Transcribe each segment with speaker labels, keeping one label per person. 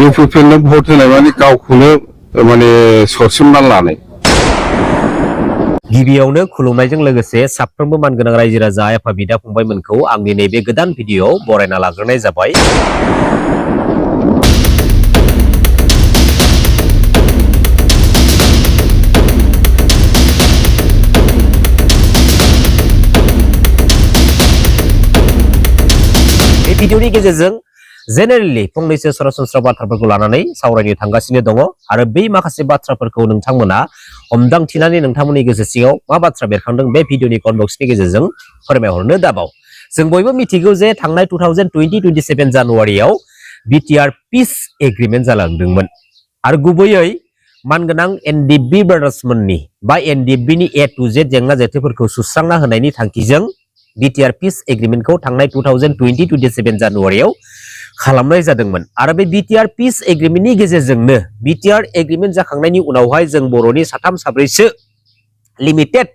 Speaker 1: इउपिपिएलनो भट होनाय माने गावखौनो माने सरसोमना लानाय।
Speaker 2: गिबियावनो खुलुमनायजों लोगोसे साफ्रोमबो मानगोनां रायजो राजा आफा बिदा फंबायमोनखौ आंनि नैबे गोदान भिडिअआव बरायना लाग्रोनाय जाबाय। बे भिडिअनि गेजेरजों जेनेरेलि फंनैसो सरासनस्रा बाथ्राफोरखौ लानानै सावरायनो थांगासिनो दङ आरो बै माखासे बाथ्राफोरखौ नोंथांमोना हमदांथिनानै नोंथांमोननि गोसो सिङाव मा बाथ्रा बेरखांदों बे भिडिअनि कमेन्ट बक्सनि गेजेरजों फोरमायहरनो दाबाव। जों बयबो मिथिगौ जे थांनाय 2027 जानुवारियाव बिटिआर पिस एग्रीमेन्ट जालांदोंमोन आरो गुबैयै मानगोनां एनडिएफबि ब्रादार्समोननि बा एनडिएफबिनि ए टु जेड जेंना जेथोफोरखौ सुस्रांना होनायनि थांखिजों बिटिआर पिस एग्रीमेन्टखौ थांनाय 2027 जानुवारियाव खालामनाय जादोंमोन आरो बे बिटिआर पिस एग्रीमेन्टनि गेजेरजोंनो बिटिआर एग्रीमेन्ट जाखांनायनि उनावहाय जों बर'नि साथाम साब्रैसो लिमिटेड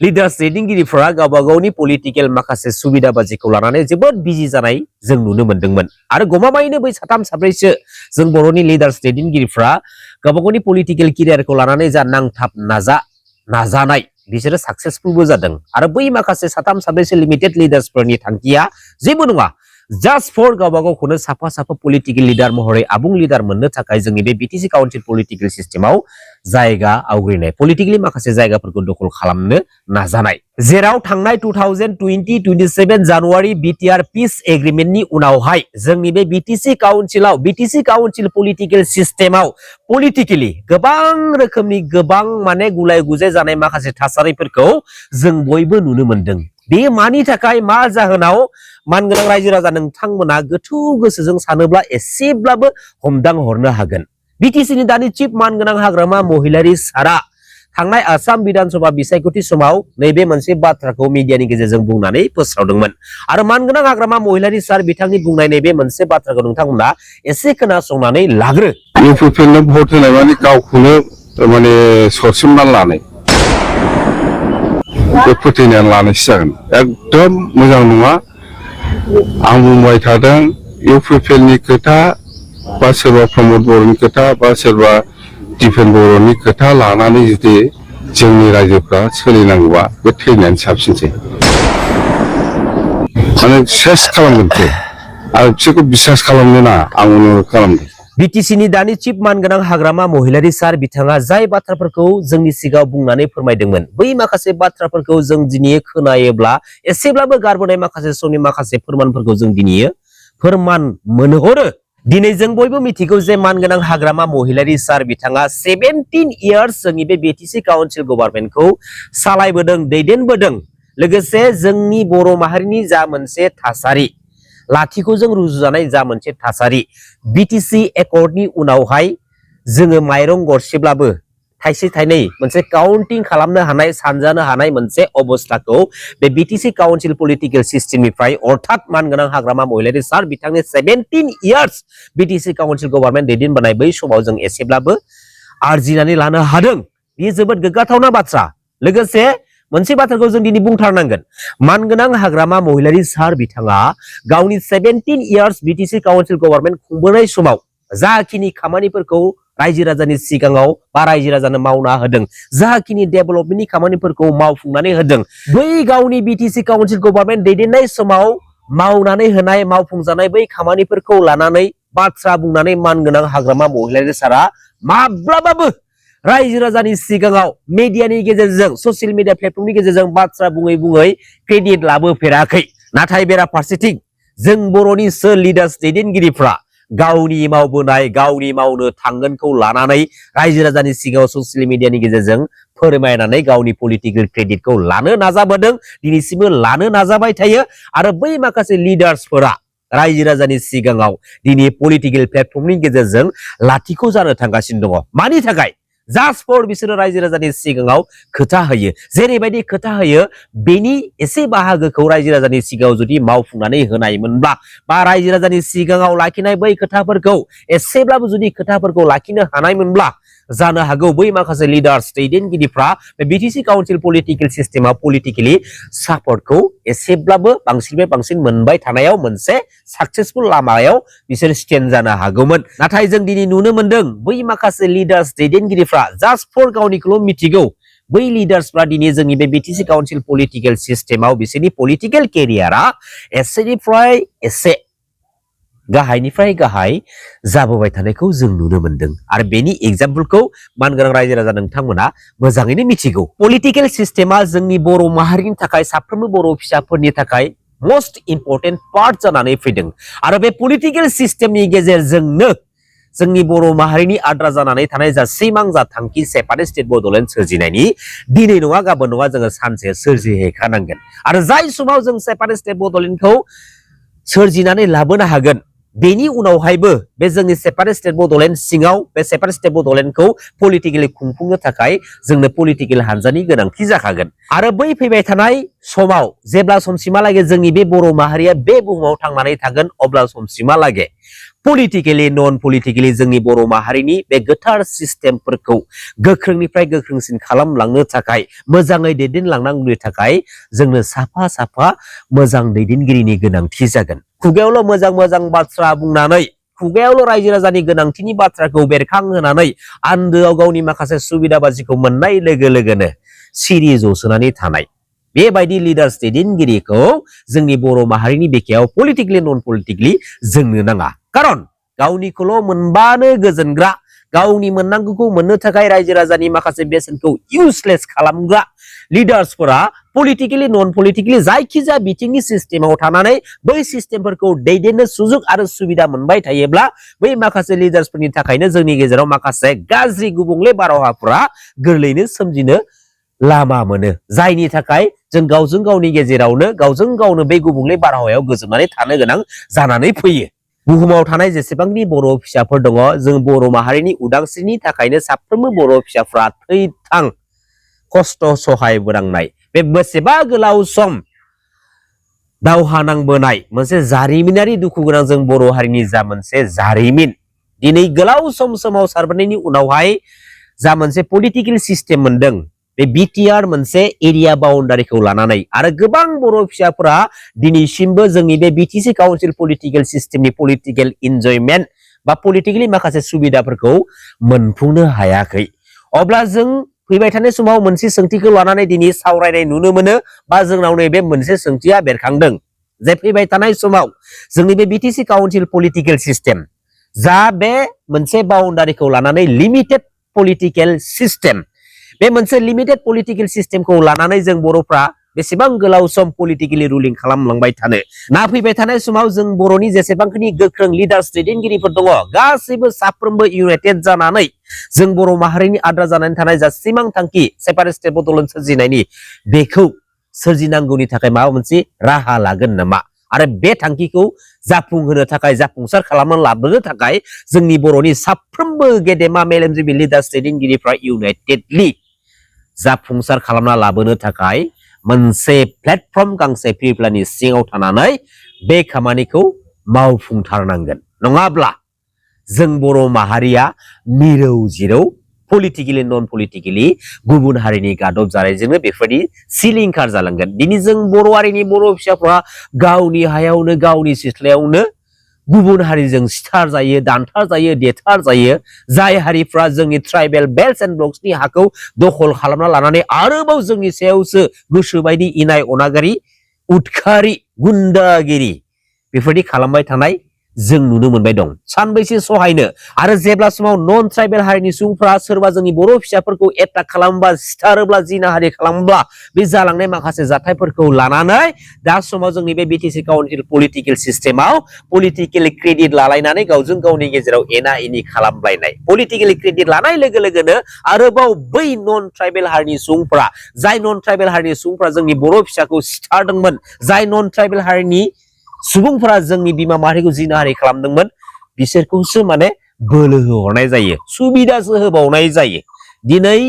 Speaker 2: लिडार्स दैदेनगिरिफोरा गावबा गावनि पलिटिकेल माखासे सुबिदा बाजिखौ लानानै जोबोद बिजि जानाय जों नुनो मोन्दोंमोन आरो गमामायैनो बै साथाम साब्रैसो जों बर'नि लिडार्स दैदेनगिरिफ्रा गावबा गावनि पलिटिकेल केरियारखौ लानानै जा नांथाब नाजानाय बिसोरो साक्सेसफुलबो जादों आरो बै माखासे साथाम साब्रैसो लिमिटेड लिडार्सफोरनि थांखिया जेबो नङा, जास्ट फर गावबा गावखौनो साफा साफा पलिटिकेल लिडार महरै आबुं लिडार मोननो थाखाय जोंनि बे बिटिसि काउन्सिल पलिटिकेल सिस्टेमाव जायगा आवग्रिनाय, पलिटिकेलि माखासे जायगाफोरखौ दखल खालामनो नाजानाय, जेराव थांनाय 2027 जानुवारि बिटिआर पिस एग्रीमेन्टनि उनावहाय जोंनि बे बिटिसि काउन्सिल पलिटिकेल सिस्टेमाव पलिटिकेलि गोबां रोखोमनि गोबां माने गुलाय गुजाय जानाय माखासे थासारिफोरखौ जों बयबो नुनो मोनदों। बे मानि थाखाय मा जाहोनाव मानगोनां रायजो राजा नोंथांमोना गोथौ गोसोजों सानोब्ला एसेब्लाबो हमदां हरनो हागोन। बिटिसिनि दानि चिफ मानगोनां हाग्रामा महिलारि सारा थांनाय आसाम बिधानसभा बिसायख'थि समाव नैबे मोनसे बाथ्राखौ मिडियानि गेजेरजों बुंनानै फोस्रावदोंमोन आरो मानगोनां हाग्रामा महिलारि सार बिथांनि बुंनाय नैबे मोनसे बाथ्राखौ नोंथांमोना एसे खोनासंनानै लाग्रो।
Speaker 1: इउपिपिएलनो भट होनाय माने गावखौनो माने सरसोमना लानाय, बे फोथायनानै लानायसो जागोन। एकदम मोजां नङा। आं बुंबाय थादों इउपिपिएलनि खोथा बा सोरबा प्रमद बर'नि खोथा बा सोरबा दिपेन बर'नि खोथा लानानै जुदि जोंनि रायजोफ्रा सोलिनांगौबा बे थैनायानो साबसिनसै, माने सेस खालामगोनसै आरो बिसोरखौ बिसास खालामनो नाङा आं अनुरद खालामदों।
Speaker 2: बिटिसिनि दानि चिफ मानगोनां हाग्रामा महिलारि सार बिथाङा जाय बाथ्राफोरखौ जोंनि सिगाङाव बुंनानै फोरमायदोंमोन बै माखासे बाथ्राफोरखौ जों दिनै खोनायोब्ला एसेब्लाबो गारबोनाय माखासे समनि माखासे फोरमानफोरखौ जों दिनै फोरमान मोनहरो। दिनै जों बयबो मिथिगौ जे मानगोनां हाग्रामा महिलारि सार बिथाङा 17 इयार्स जोंनि बे बिटिसि काउन्सिल गभर्नमेन्टखौ सालायबोदों, दैदेनबोदों। लोगोसे जोंनि बर' माहारिनि जा मोनसे थासारि, लाथिख'जों रुजुजानाय जा मोनसे थासारि, बिटिसि एकर्डनि उनावहाय जोङो माइरं गरसेब्लाबो थाइसे थाइनै मोनसे काउन्टिं खालामनो हानाय, सानजानो हानाय मोनसे अबस्थाखौ बे बिटिसि काउन्सिल पलिटिकेल सिस्टेमनिफ्राय अर्थात मानगोनां हाग्रामा महिलारि सार बिथांनि 17 इयार्स बिटिसि काउन्सिल गभर्नमेन्ट दैदेनबोनाय बै समाव जों एसेब्लाबो आरजिनानै लानो हादों। बेयो जोबोद गोग्गाथावना बाथ्रा। लोगोसे मोनसे बाथ्राखौ जों दिनै बुंथारनांगोन, मानगोनां हाग्रामा महिलारि सार बिथाङा गावनि 17 इयार्स बिटिसि काउन्सिल गभर्नमेन्ट खुंबोनाय समाव जाखिनि खामानिफोरखौ रायजो राजानि सिगाङाव बा रायजो राजानो मावना होदों, जाखिनि डेभेलपमेन्टनि खामानिफोरखौ मावफुंनानै होदों, बै गावनि बिटिसि काउन्सिल गभर्नमेन्ट दैदेननाय समाव मावनानै होनाय मावफुंजानाय बै खामानिफोरखौ लानानै बाथ्रा बुंनानै मानगोनां हाग्रामा महिलारि सारा माब्लाबाबो रायजो राजानि सिगाङाव मिडियानि गेजेरजों ससियेल मिडिया प्लेटफर्मनि गेजेरजों बाथ्रा बुङै बुङै क्रेडिट लाबोफेराखै। नाथाय बेराफारसेथिं जों बर'नि लिडार्स दैदेनगिरिफ्रा गावनि मावबोनाय, गावनि मावनो थांगोनखौ लानानै रायजो राजानि सिगाङाव ससियेल मिडियानि गेजेरजों फोरमायनानै गावनि पलिटिकेल क्रेडिटखौ लानो नाजाबोदों, दिनैसिमबो लानो नाजाबाय थायो आरो बै माखासे लिडार्सफोरा रायजो राजानि सिगाङाव दिनै पलिटिकेल प्लेटफर्मनि गेजेरजों लाथिख' जानो थांगासिनो दङ। मानि थाखाय? जास्ट फर बिसोरो रायजो राजानि सिगाङाव खोथा होयो, जेरैबायदि खोथा होयो बेनि एसे बाहागोखौ रायजो राजानि सिगाङाव जुदि मावफुंनानै होनायमोनब्ला बा रायजो राजानि सिगाङाव लाखिनाय बै खोथाफोरखौ एसेब्लाबो जुदि खोथाफोरखौ लाखिनो हानायमोनब्ला जानो हागौ बै माखासे लिडार्स दैदेनगिरिफ्रा बे बिटिसि काउन्सिल पलिटिकेल सिस्टेमाव पलिटिकेलि सापर्टखौ एसेब्लाबो बांसिननिफ्राय बांसिन मोनबाय थानायाव मोनसे साक्सेसफुल लामायाव बिसोर स्टेन्ड जानो हागौमोन। नाथाय जों दिनै नुनो मोनदों बै माखासे लिडार्स दैदेनगिरिफ्रा जास्ट फर गावनिखौल' मिथिगौ। बै लिडार्सफ्रा दिनै जोंनि बे बिटिसि काउन्सिल पलिटिकेल सिस्टेमाव बिसोरनि पलिटिकेल केरियारा एसेनिफ्राय एसे गाहायनिफ्राय गाहाय जाबोबाय थानायखौ जों नुनो मोनदों आरो बेनि एग्जाम्पलखौ मानगोनां रायजो राजा नोंथांमोना मोजाङैनो मिथिगौ। पलिटिकेल सिस्टेमा जोंनि बर' माहारिनि थाखाय साफ्रोमबो बर' फिसाफोरनि थाखाय मोस्ट इम्परटेन्ट पार्ट जानानै फैदों आरो बे पलिटिकेल सिस्टेमनि गेजेरजोंनो जोंनि बर' माहारिनि आद्रा जानानै थानाय जा सिमां जा थांखि सेपारेट स्टेट बड'लेण्ड सोरजिनायनि दिनै नङा गाबोन नङा जोङो सानसे सोरजिहैखानांगोन आरो जाय समाव जों सेपारेट स्टेट बड'लेण्डखौ सोरजिनानै लाबोनो हागोन बेनि उनावहायबो बे जोंनि सेपारेट स्टेट बड'लेण्ड सिङाव बे सेपारेट स्टेट बड'लेण्डखौ पलिटिकेलि खुंफुंनो थाखाय जोंनो पलिटिकेल हानजानि गोनांथि जाखागोन आरो बै फैबाय थानाय समाव जेब्ला समसिमहालागै जोंनि बे बर' माहारिया बे बुहुमाव थांनानै थागोन अब्ला समसिमहालागै पलिटिकेलि नन पलिटिकेलि जोंनि बर' माहारिनि बे गोथार सिस्टेमफोरखौ गोख्रोंनिफ्राय गोख्रोंसिन खालामलांनो थाखाय मोजाङै दैदेनलांनांगौनि थाखाय जोंनो साफा साफा मोजां दैदेनगिरिनि गोनांथि जागोन। खुगायावल' मोजां मोजां बाथ्रा बुंनानै खुगायावल' रायजो राजानि गोनांथिनि बाथ्राखौ बेरखांहोनानै आन्दोआव गावनि माखासे सुबिदा बाजिखौ मोननाय लोगो लोगोनो सिरि जसोनानै थानाय बेबायदि लिडार्स दैदेनगिरिखौ जोंनि बर' माहारिनि बिखायाव पलिटिकेलि नन पलिटिकेलि जोंनो नाङा। खारन गावनिखौल' मोनबानो गोजोनग्रा गावनि मोननांगौखौ मोननो थाखाय रायजो राजानि माखासे बेसेनखौ इउसलेस खालामग्रा लिडार्सफोरा पलिटिकेलि नन पलिटिकेलि जायखिजाया बिथिंनि सिस्टेमाव थानानै बै सिस्टेमफोरखौ दैदेननो सुजुग आरो सुबिदा मोनबाय थायोब्ला बै माखासे लिडार्सफोरनि थाखायनो जोंनि गेजेराव माखासे गाज्रि गुबुंले बारहावाफोरा गोरलैनो सोमजिनो लामा मोनो जायनि थाखाय जों गावजों गावनि गेजेरावनो गावजों गावनो बे गुबुंले बारहावायाव गोजोबनानै थानो गोनां जानानै फैयो। बुहुमाव थानाय जेसेबांनि बर' फिसाफोर दङ जों बर' माहारिनि उदांस्रिनि थाखायनो साफ्रोमबो बर' फिसाफ्रा थैथां खस्थ' सहायबोनांनाय बे बेसेबा गोलाव सम दावहा नांबोनाय मोनसे जारिमिनारि दुखु गोनां जों बर' हारिनि जा मोनसे जारिमिन दिनै गोलाव सम सोमावसारबोनायनि उनावहाय जा मोनसे पलिटिकेल सिस्टेम मोनदों बे बिटिआर मोनसे एरिया बाउन्डारिखौ लानानै आरो गोबां बर' फिसाफोरा दिनैसिमबो जोंनि बे बिटिसि काउन्सिल पलिटिकेल सिस्टेमनि पलिटिकेल इन्जयमेन्ट बा पलिटिकेलि माखासे सुबिदाफोरखौ मोनफुंनो हायाखै। अब्ला जों फैबाय थानाय समाव मोनसे सोंथिखौ लानानै दिनै सावरायनाय नुनो मोनो बा जोंनाव नैबे मोनसे सोंथिया बेरखांदों जे फैबाय थानाय समाव जोंनि बे बिटिसि काउन्सिल पलिटिकेल सिस्टेम जा बे मोनसे बाउन्डारिखौ लानानै लिमिटेड पलिटिकेल सिस्टेम बे मोनसे लिमिटेड पलिटिकेल सिस्टेमखौ लानानै जों बर'फ्रा बेसेबां गोलाव सम पलिटिकेलि रुलिं खालामलांबाय थानो ना फैबाय थानाय समाव जों बर'नि जेसेबांखिनि गोख्रों लिडार्स दैदेनगिरिफोर दङ गासैबो साफ्रोमबो इउनाइटेड जानानै जों बर' माहारिनि आद्रा जानानै थानाय जा सिमां थांखि सेपारेट स्टेट बड'लेण्ड सोरजिनायनि बेखौ सोरजिनांगौनि थाखाय माबा मोनसे राहा लागोन नामा आरो बे थांखिखौ जाफुंहोनो थाखाय जाफुंसार खालामनानै लाबोनो थाखाय जोंनि बर'नि साफ्रोमबो गेदेमा मेलेमजिबि लिडार्स दैदेनगिरिफ्रा इउनाइटेडलि जाफुंसार खालामना लाबोनो थाखाय मोनसे प्लेटफर्म गांसे फिरफ्लानि सिङाव थानानै बे खामानिखौ मावफुंथारनांगोन नङाब्ला जों बर' माहारिया मिरौ जिरौ पलिटिकेलि नन पलिटिकेलि गुबुन हारिनि गादब जानायजोंनो बेफोरबायदि सिलिंखार जालांगोन। दिनै जों बर' हारिनि बर' फिसाफ्रा गावनि हायावनो गावनि सिथ्लायावनो गुबुन हारिजों सिथार जायो दानथार जायो देथार जायो जाय हारिफ्रा जोंनि ट्राइबेल बेल्ट एन्ड ब्लक्सनि हाखौ दखल खालामना लानानै आरोबाव जोंनि सायावसो गोसोबायदि इनाय अनागारि उदखारि गुन्दागिरि बेफोरबायदि खालामबाय थानाय जों नुनो मोनबाय दं। सानबैसे सहायनो आरो जेब्ला समाव नन ट्राइबेल हारिनि सुबुंफ्रा सोरबा जोंनि बर' फिसाफोरखौ एटाक खालामबा सिथारोब्ला जिनाहारि खालामब्ला बे जालांनाय माखासे जाथायफोरखौ लानानै दा समाव जोंनि बे बिटिसि काउन्सिल पलिटिकेल सिस्टेमाव पलिटिकेल क्रेडिट लालायनानै गावजों गावनि गेजेराव एना एनि खालामलायनाय पलिटिकेल क्रेडिट लानाय लोगो लोगोनो आरोबाव बै नन ट्राइबेल हारिनि सुबुंफ्रा जाय नन ट्राइबेल हारिनि सुबुंफ्रा जोंनि बर' फिसाखौ सिथारदोंमोन जाय नन ट्राइबेल हारिनि सुबुंफोरा जोंनि बिमा माहारिखौ जिनाहारि खालामदोंमोन बिसोरखौसो माने बोलो होहरनाय जायो सुबिदासो होबावनाय जायो। दिनै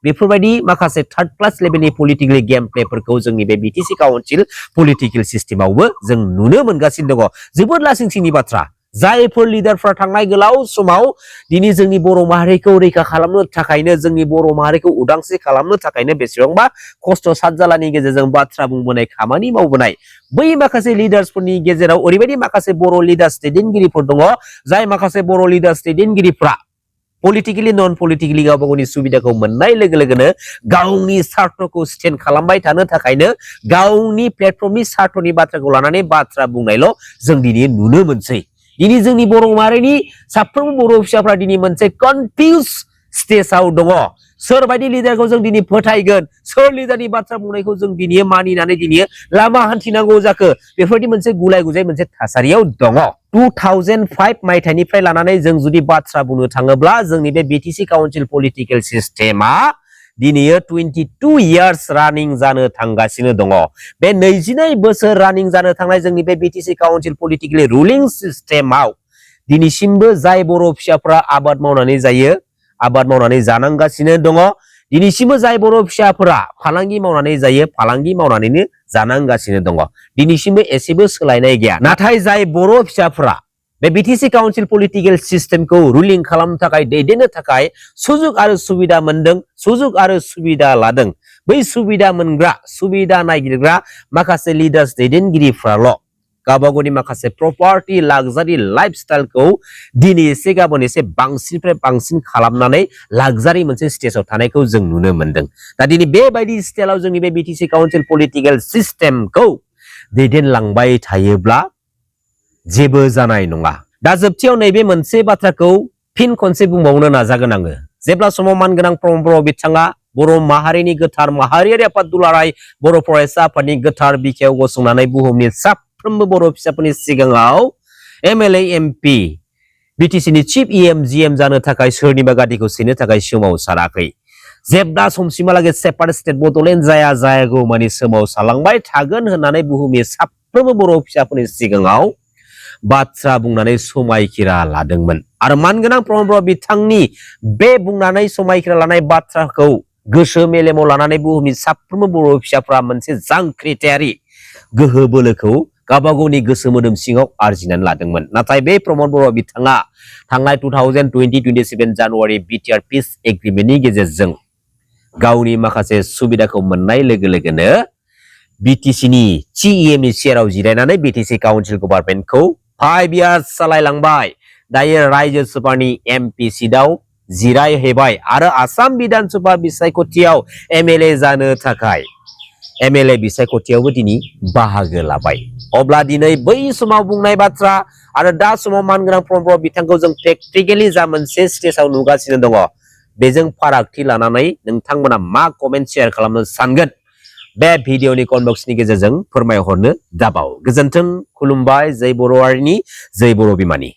Speaker 2: बेफोरबायदि माखासे थार्ड क्लास लेभेलनि पलिटिकेल गेम प्लेफोरखौ जोंनि बे बिटिसि काउन्सिल पलिटिकेल सिस्टेमावबो जों नुनो मोनगासिनो दङ। जोबोद लासिंसिंनि बाथ्रा जायफोर लिडारफ्रा थांनाय गोलाव समाव दिनै जोंनि बर' माहारिखौ रैखा खालामनो थाखायनो जोंनि बर' माहारिखौ उदांस्रि खालामनो थाखायनो बेसेबांबा खस्थ' सातजालानि गेजेरजों बाथ्रा बुंबोनाय खामानि मावबोनाय बै माखासे लिडार्सफोरनि गेजेराव ओरैबायदि माखासे बर' लिडार्स दैदेनगिरिफोर दङ जाय माखासे बर' लिडार्स दैदेनगिरिफ्रा पलिटिकेलि नन पलिटिकेलि गावबा गावनि सुबिदाखौ मोननाय लोगो लोगोनो गावनि सार्थखौ स्टेन्ड खालामबाय थानो थाखायनो गावनि प्लेटफर्मनि सार्थनि बाथ्राखौ लानानै बाथ्रा बुंनायल' जों दिनै नुनो मोनसै। दिनै जोंनि बर' माहारिनि साफ्रोमबो बर' फिसाफ्रा दिनै मोनसे कनफिउज स्टेजाव दङ। सोरबायदि लिडारखौ जों दिनै फोथायगोन, सोर लिडारनि बाथ्रा बुंनायखौ जों दिनै मानिनानै दिनै लामा हान्थिनांगौ जाखो, बेफोरबायदि मोनसे गुलाय गुजाय मोनसे थासारियाव दङ। 2005 मायथाइनिफ्राय लानानै जों जुदि बाथ्रा बुंनो थाङोब्ला जोंनि बे बिटिसि काउन्सिल पलिटिकेल सिस्टेमा दिनै 22 इयार्स रानिं जानो थांगासिनो दङ। बे 22 बोसोर रानिं जानो थांनाय जोंनि बे बिटिसि काउन्सिल पलिटिकेल रुलिं सिस्टेमाव दिनैसिमबो जाय बर' फिसाफ्रा आबाद मावनानै जायो, आबाद मावनानै जानांगासिनो दङ। दिनैसिमबो जाय बर' फिसाफोरा फालांगि मावनानै जायो, फालांगि मावनानैनो जानांगासिनो दङ। दिनैसिमबो एसेबो सोलायनाय गैया। नाथाय जाय बर' फिसाफोरा बे बिटिसि काउन्सिल पलिटिकेल सिस्टेमखौ रुलिं खालामनो थाखाय दैदेननो थाखाय सुजुग आरो सुबिदा मोनदों, सुजुग आरो सुबिदा लादों, बै सुबिदा मोनग्रा, सुबिदा नागिरग्रा माखासे लिडार्स दैदेनगिरिफ्राल' गावबा गावनि माखासे प्रपार्टि लाक्जारि लाइफ स्टाइलखौ दिनै एसे गाबोन एसे बांसिननिफ्राय बांसिन खालामनानै लाक्जारि मोनसे स्टेजाव थानायखौ जों नुनो मोनदों। दा दिनै बेबायदि स्टाइलाव जोंनि बे बिटिसि काउन्सिल पलिटिकेल सिस्टेमखौ दैदेनलांबाय थायोब्ला जेबो जानाय नङा। दा जोबथियाव नैबे मोनसे बाथ्राखौ फिन खनसे बुंबावनो नाजागोन आङो। जेब्ला समाव मानगोनां प्रमद बर' बिथाङा बर' माहारिनि गोथार माहारियारि आफाद दुलाराय बर' फरायसा आफादनि गोथार बिखायाव गसंनानै बुहुमनि साफ्रोमबो बर' फिसाफोरनि सिगाङाव MLA MP बिटिसिनि चिफ EM GM जानो थाखाय सोरनिबा गादिखौ सेनो थाखाय सोमावसाराखै। जेब्ला समसिमहालागै सेपारेट स्टेट बड'लेण्ड जायागौ मानि सोमावसारलांबाय थागोन होननानै बुहुमनि साफ्रोमबो बर' फिसाफोरनि सिगाङाव बाथ्रा बुंनानै समायखिरा लादोंमोन। आरो मानगोनां प्रमद बर' बिथांनि बे बुंनानै समायखिरा लानाय बाथ्राखौ गोसो मेलेमाव लानानै बुहुमनि साफ्रोमबो बर' फिसाफ्रा मोनसे जांख्रिथायारि गोहो बोलोखौ गावबा गावनि गोसो मोदोम सिङाव आरजिनानै लादोंमोन। नाथाय बे प्रमद बर' बिथाङा थांनाय 2020-27 जानुवारि बिटिआर पिस एग्रिमेन्टनि गेजेरजों गावनि माखासे सुबिदाखौ मोननाय लोगो लोगोनो बिटिसिनि CEM नि चेयाराव जिरायनानै बिटिसि काउन्सिल गभर्नमेन्टखौ 5 इयार्स सालायलांबाय। दायो रायजो सभानि MP सिटआव जिरायहैबाय आरो आसाम बिधान सभा बिसायख'थियाव MLA जानो थाखाय MLA बिसायख'थियावबो दिनै बाहागो लाबाय। अब्ला दिनै बै समाव बुंनाय बाथ्रा आरो दा समाव मानगोनां प्रमद बर' बिथांखौ जों प्रेक्टिकेलि जा मोनसे स्टेजाव नुगासिनो दङ, बेजों फारागथि लानानै नोंथांमोना मा कमेन्ट शेयार खालामनो सानगोन बे भिडिअनि कमेन्ट बक्सनि गेजेरजों फोरमायहरनो दाबाव। गोजोन्थों, खुलुमबाय, जय बर' हारिनि, जय बर' बिमानि।